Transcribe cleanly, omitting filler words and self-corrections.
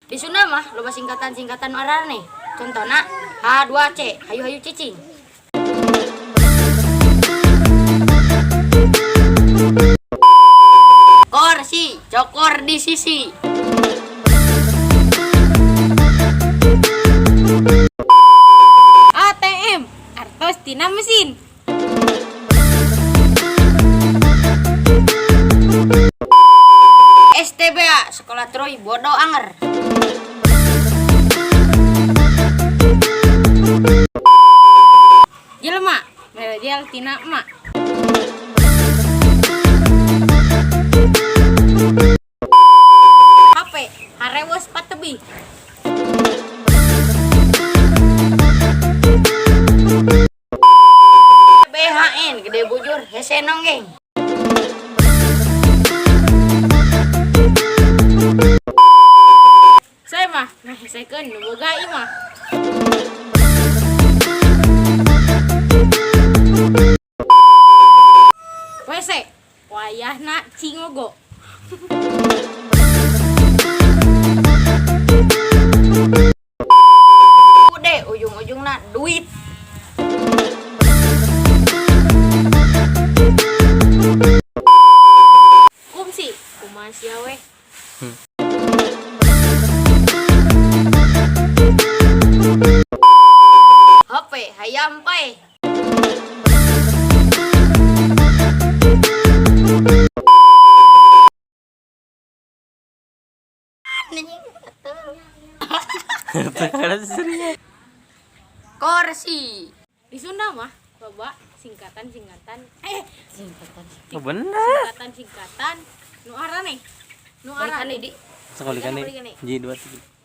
Di Sunda mah loba singkatan-singkatan nu araneh. Contohna H2C, hayu-hayu cicing. Korsi, cokor di sisi. ATM, artos tina mesin. STBA, sekolah Troy bodoh anger. Jelema, merejel tina emak. HP, harewos patebih. BHN, gede bujur, hese nonggeng. Saya mah ngahesekeun nu boga imah. WC, wayahna cingogo. Ude, ujung-ujungna duit. Kumsi, kumaha sia weh. HP, hayam pae. Korsi. Di Sunda mah loba singkatan-singkatan Singkatan. Oh bener. singkatan-singkatan nu araneh. Nu Balikan araneh. di. Sekali kan nih. Balikan nih. J 2 3.